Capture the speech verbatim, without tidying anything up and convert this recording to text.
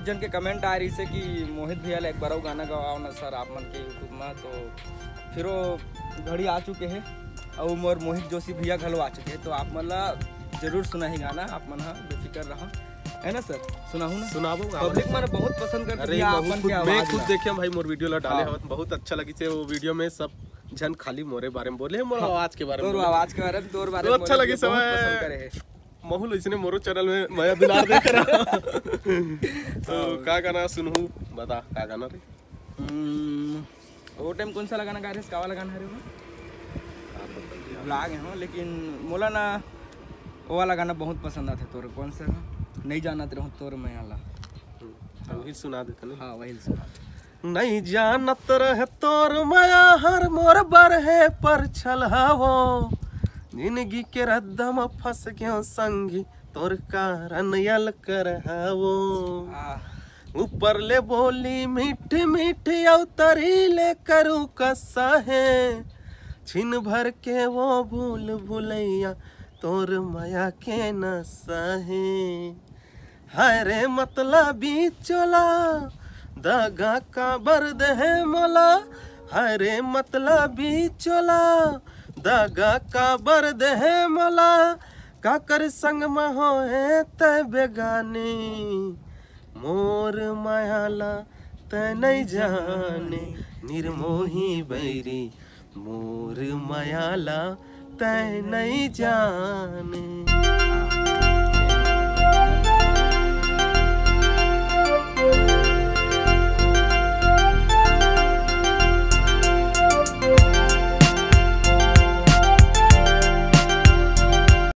जन के कमेंट आ रहिसे कि मोहित भैया ला एक बार अउ गाना गवाओ ना सर आप मन के YouTube में, तो फिर वो घड़ी आ चुके हे। अउ मोर मोहित जोशी भैया घलो आ चुके हे, तो आप मन ला जरूर सुनाही गाना। आप मन हा बेफिकर रहा, है ना सर? सुनाहू ना। सुनाबो गा। पब्लिक मन बहुत पसंद करथे अरे भैया महू आपन खुद के मैं आवाज खुद ला। देखे भाई, मोर वीडियो ला डाले हाँ। हवत, बहुत अच्छा लगिसे वो वीडियो में। सब झन खाली मोरे बारे में बोले, मोर हाँ। आवाज के बारे में तोर बोले। आवाज के बारे में, तोर बारे तो में अच्छा मोर लगिस बहुत हवय। पसंद करे हे। महू ल इसने मोरो चैनल में मया दुलार देख रहा। तो का गाना सुनहू, बता का गाना रे? हम्म, वो टाइम कौन सा गाना गा रहे, का वाला गाना हरे वो? भुला गए हो, लेकिन मोला ना वो वाला गाना बहुत पसंद आथे तोर। कौन सा? नहीं जानत रहूं तोर मया ला। तो वही सुना देते ना। हाँ, वही सुना। नहीं जानत रहे तोर मया हर मोर बरहे पर छलहावो, जिंदगी के रद्दा म फंस गयो संगी तोर कारण यल करहावो। आ, ऊपर ले बोली मीठ मीठ अउ तरी ले करू कसा हे, छिन भर के वो भूल भुलैया तोर मया के नसा हे। हरे मतलबी चोला दगा काबर देहे मोला, हरे मतलबी चोला दगा काबर देहे मोला, काकर संग म होए तै बेगानी, मोर मया ला तै नहीं जाने, निर्मोही बैरी मोर मया ला तै नहीं जाने।